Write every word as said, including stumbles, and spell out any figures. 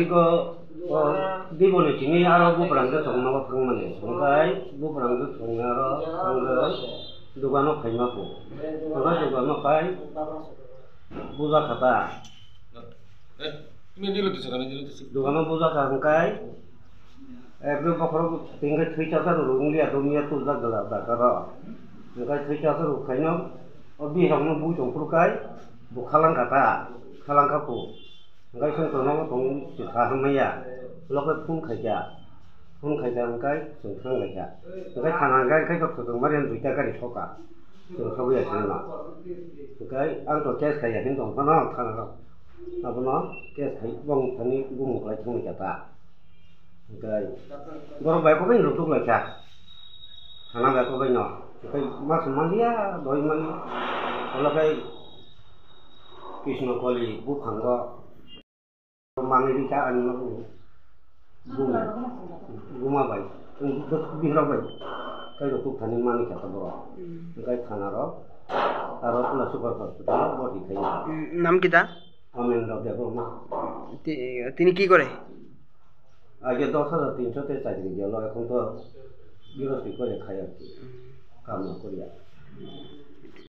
Ko, o, diboni simi aro buprang de songma bo phangmani. Hingkai buprang de songma aro hingkai dogano phaima kho. Hingkai dogano phai buja khata. Dogano buja kha hingkai ekdom bokhorok tingkai thwi chasa rw wngya, dumya tubjak gala dakaro. Hingkai thwi chasa rw khaino o bihokno bui tongphuru kai bo khalang kha ta, khalang kha kho. Hingkai chwng tono tong se sa hamya. Loke phone khaikha. Phone khaikha hingkai chwng thang laikha. Hingkai thana hingkai hingkai kok chwng mari duita gari soka. Chwng sobi ya chwngno. Hingkai ang to case khaiya hin tong phano thana rok. Abono case khai bong thani bumung klai thang laikha ta. Hingkai borok bai kobai rwtuk laikha. Thana bai kobai no. Hingkai mas manliya doi mani. Olo khai Krishna Koli buphango. Manwi rikha ani nokni buma, buma bai, bihra bai, kairok tukthani manwi kha borok. Hingkai thana rok, aro ula super hospital o borti khai. Nam kita? Amendra Debbarma. Ti-, tini ki kore? Age dos hajar tinso te chakri gelo, ekhon to girosti kore khai ar ki. Kam no koriya.